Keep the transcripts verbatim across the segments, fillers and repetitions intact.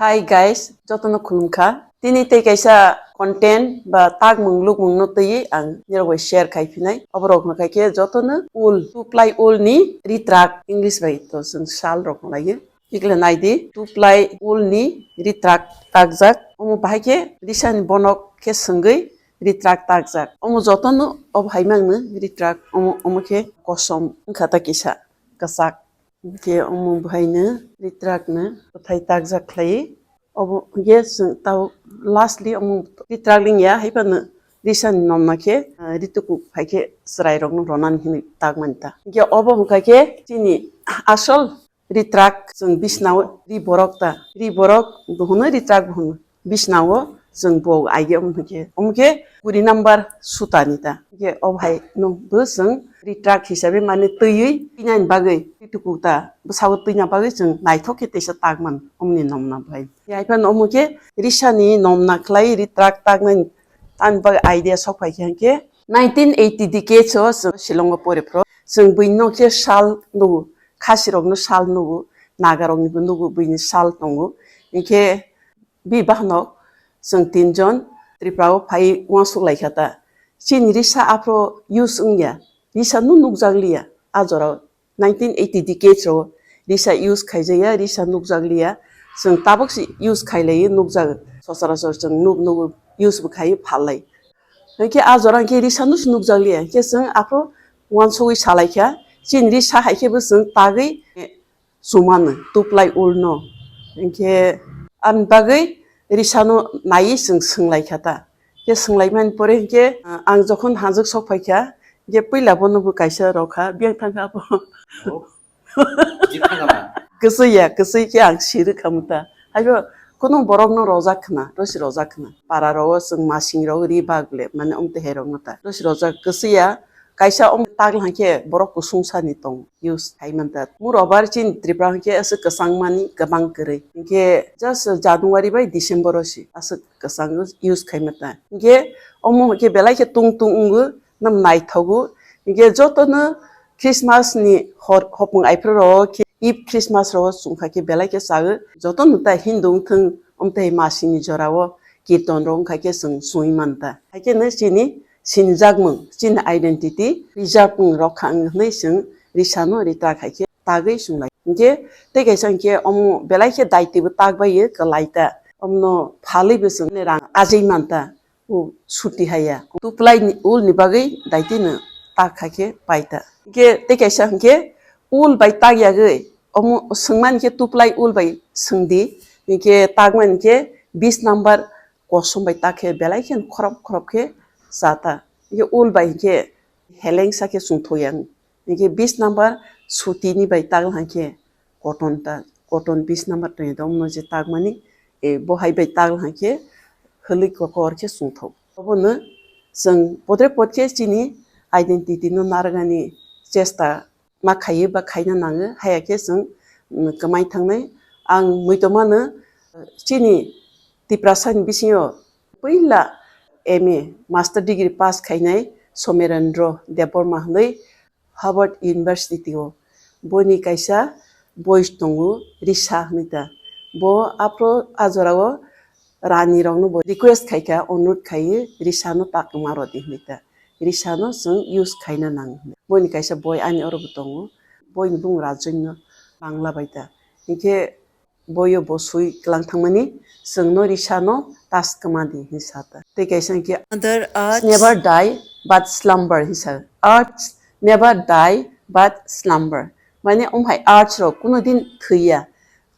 Hi guys, jotono khulumkha. Tini tei kaisa content ba tagmung lukmung no twiwi ang nirok bai share khai phinai. Oborok no khai khe jotono ul, two ply ul ni ritrak, English bai to chwng shal rok lai o. Tikle nai di, two ply ul ni ritrak takjak. Omo bahai khe risa ni bonok khe swngwi ritrak takjak. Omo jotono obo hai mangno ritrak, omo, omo khe kosom wngkha ta kisa kwchak. Hingke omo bwhaino ritrakno bwthai takjak khlaiwi. Obo hingke chwng tabuk lastly omo ritrak lingya, hai phano risani nomna khe, ah, ritukuk hai khe chwrairokno ronani hinwi takmani ta. Hingke obo hwnkha khe chini asol ritrak chwng bisnao ri borok ta. Ri borok bo hwno ritrak bo hwno. Bisnao chwng bo aige omo hwnkhe, omo khe kuri number sutani ta. Hingke o hai no bo chwng ritrak hisabe mane twiwi twinani bagwi, twi tuku ta bwsao twina bagwi chwng naithok khe teisa takman omoni nomna bai. Hai phano omo khe risani nomna khlai ritrak taknani tani bagwi idea sok phai khe hingke nineteen eighty decades o chwng Shillong o pore phro chwng buino khe sal nugo, khasirokno sal nugo, nagaroknibo nugo buini sal tongo. Hingke Bi bahanok chwng tinjon Tripura o phai uansuk lai kha ta. Chini risa aphro use wngya, risa no nukjak liya. A jora o nineteen eighty decades o risa use khaijak ya, risa nukjak liya. Chwng tabuk se use khailai nukjak, sochorachor chwng nuk nugo, use bo khai phalai. Hwnkhe a jora hwnkhe risa no se nukjak liya, hwnkhe chwng aphro uansugwi salai kha, chini risa hai khe bo chwng tagwi chumano, tuplai ulno. Hinkhe ani bagwi risano naiwi chwng swnglaikha ta. Khe swnglaimani pore hinkhe, ah, ang jokhon hanjwk sok phaikha, hinkhe puila bono bo kaisa rokha, biyang thangkha abo. Oh. Jip thangkha ma? Kwchwi ya, kwchwi khe ang sirwkha muta. Haibo kunu borokno rojak khna, rosi rojak khna. Para rogo chwng masing rogo ri bag le, mane omte hai rokno ta. Rosi rojak kwchwi ya, Kaisa om tagla hwnkhe borok kusung sani tong use khai manta. Moreover chini Tripura hwnkhe aswk kwchang mani kwbang kwrwi. Hinkhe just January bai December o se aswk kwchang use khai manta. Hinkhe omo hwnkhe belai khe tung tung wngo, nam naithogo. Hinkhe jotono Christmas ni hor hopung aiphru rogo khe Eve Christmas rogo chwngkha khe belai khe chago. Jotono ta Hindu wngthwng, omtei masini jorao kirton rok wngkha khe chwng chungwi manta. Haikheno chini sinijakmung, chini identity preserve wng rok kha wng hwnwi chwng risano rita khai khe tagwi chwng lai. Hinkhe tei kaisa hinkhe omo belai khe daitibo tak bai kwlai ta. Omno phalwi bo chwng rang ajai manta. O suti haya. Tuplai ni ul ni bagwi daitino tak khai khe pai ta. Hinkhe tei kaisa hinkhe ul bai tak yagwi omo swngmani khe tuplai ul bai swngdi. Hinkhe takmani khe bis number kosom bai tak khe belai khe khorop khorop khe cha ta. Hinkhe ul bai hinkhe helengsa khe chwngthok yang. Hinkhe bis number suti ni bai tak hinkhe cotton ta, cotton bis number tong ya, omno je takmani, e, bo hai bai tak hinkhe hwlwi kokor khe chwngthok. Obono chwng podre pod khe chini identity no narwknani chesta ma khaiwi ba khaina nango, haya khe chwng, mm, kwmai thangnai. Ang muitomano, chini Tiprasa ni bisingo puila M A master degree pass khainai Somerendra Debbarma hwnwi Harvard University o boni kaisa boi tongo, Risa hwnwi ta. Bo aphro a jorao rani rokno bo request khai kha, onurod khai, Risa no ta kwma rw di hwnwi ta. Risa no chwng use khaina nang hwnwi. Boni kaisa boi ani oro bo tongo. Boi ni bumung Rajoinno Bangla bai ta. Hinkhe boyo bo swi kwlang thangmani, chwngno Risano tas kwma di hinwi sa ta. Tei kaisa hinkhe, "Mother Earth never die but slumber," hinwi sa. "Earth never die but slumber." Mane, omo hai earth rok kuno din thwiya,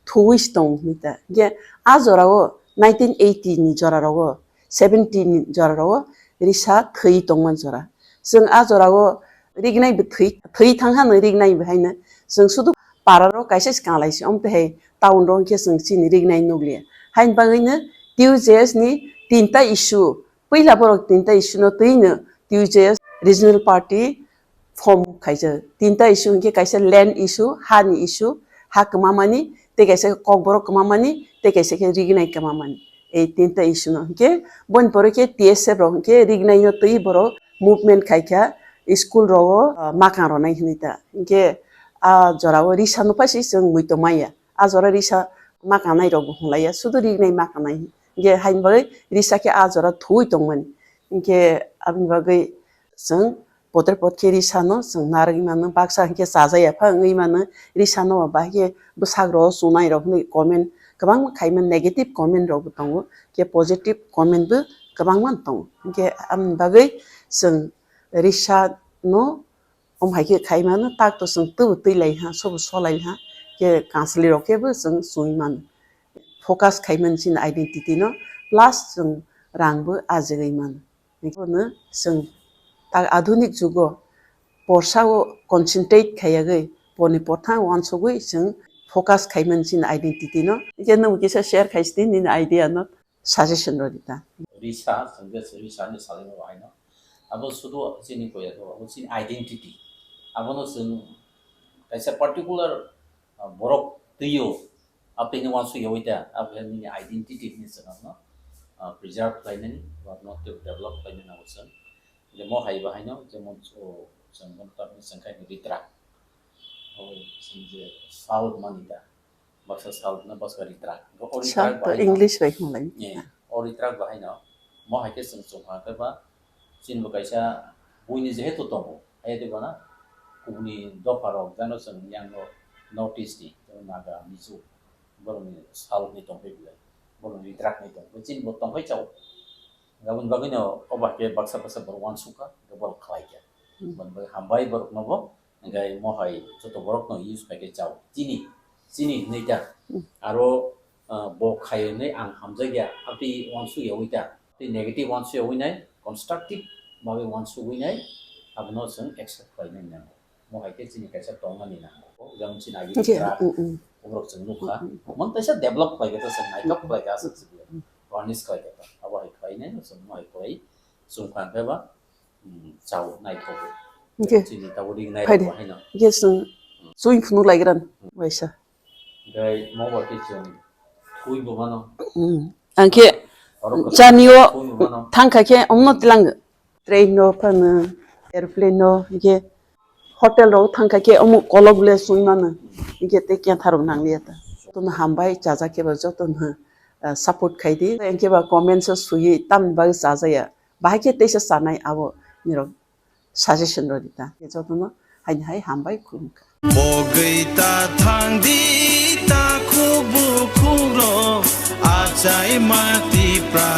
thuwi se tongo hinwi ta. Hinkhe a jorao nineteen eighty ni jora rogo, seventy ni jora rogo Risa thwi tongma jora. Chwng a jorao rignai bo thwi, thwi thang hano rignai bo haino. Chwng sudu para ro kaisa se kanglai se, omo twi hai town ro hinkhe chwng chini rignai nukliya. Haini bagwino T U J S ni tinta issue, puila borok tinta issue no twino T U J S regional party form khaijak. Tinta issue hinkhe kaisa land issue, ha ni issue, ha kwmamani, tei kaisa kokborok kwmamani, tei kaisa khe rignai kwmamani. Ei tinta issue no hinkhe boni pore khe T S F rok hinkhe rignai no twi borok movement khai kha, school rogo, ah, makang rwnai hinwi ta. Hinkhe a jorao Risa no phaisi chwng muitu maya. A jora Risa ma kanai rok bo hwnlaiya, sudu rinai ma kanai. Hinkhe haini bagwi risa khe a jora thuwi tongmani. Hinkhe aboni bagwi chwng potre pot khe risano chwng narwgwi mano, baksa hinkhe chajaya pha wngwi mano, risano bahai khe bwsakro chunai rok hwnwi comment kwbangma khaimani, negative comment rok bo tongo, khe positive comment bo kwbangma tongo. Hinkhe aboni bagwi chwng risano omo hai khe khaimano, tak to chwng twibo twi lai ha, sobo so lai ha, khe kanslwi rok khe bo chwng chungwi mano. Focus khaimani chini identity no, plus chwng rang bo ajagwi mano. Bono chwng tak adhunik jugo porsa o concentrate khaiyagwi, porni porthang wansugwi chwng focus khaimani chini identity no. Je nwng kisa share khaisidi nini idea no, suggestion rw di ta. Risa, chwng je risa ni salai bo hai no. Abo sudu chini koya to, abo chini identity. Abono chwng kaisa particular, ah, borok twiyo Abini wansuk yawi da, abo nini identity ni chwng no, ah, preserve khlainani, ba no develop khlainani abo chwng. Je mo hai bahai no, jemon, o, chwng bono tamni chwng khai ni ritrak. O, chwng je salt mani da, baksa salt na baksa ritrak. O ritrak Salt to bahai no, English bai hwnlai. Ye, o ritrak bahai no, mo hai khe chwng chwng ha khe ba, chini bo kaisa buini jehetu tongo, hai de bana kubuni dopha rok jano chwng yang no North East ni, jemon Naga, Mizo, borokni salni tongphai belai, borokni ritrakni tongphai, chini bo tongphai chao. Aboni bagwino obo hai khe baksa baksa borok wansukha, borok khlai kha. Hmm. Aboni bagwi hambai borokno bo, hingkhai mo hai joto borokno use khai khe chao. Chini, chini hwnwi ta. Hmm. Aro, ah, bo khai hwnwi ang hamjakya, aboni wansuk yawi ta. Tei negative wansuk yawi nai, constructive bagwi wansugwi nai, abono chwng accept khlainai nango. Mo hai khe chini kaisa tongmani nango. Jemon chini agi Nge, ritrak, mm, mm. Oborok chwng nukha. Mm, mm. Mon kaisa develop khlai khe ta chwng naithok khlai khe aswk chwng Mm. Varnish khlai khe ta. Abo hai khlai nai chwng mo hai khlai chwng phan khe ba, mm, chao naithok. Nge. Chini tabuk ring nai Phaidi. Rok bahai no. Nge chwng Mm. Chwng phunuk lai gran Mm. Waisa. Gai mo ba khe chwng thui bo mano. Mm. Ang khe Oro kwthang chanio thui bo mano. Thangkha khe omno tilang train no phano, aeroplane no, hingkhe hotel rok thangkha khe omo kolok le sui mano, hingkhe tei kentha rok nangliya ta. Tono hambai chajak khe ba joto no, ah, support khai di. Hingkhe ba comments o sui tamni bagwi chajaya. Bahai khe teisa chanai abo nirok suggestion rw di ta. Hingkhe joto no haini hai hambai khulumkha. Bogwi ta thang di ta khuk bukhuk rok achai ma Tipra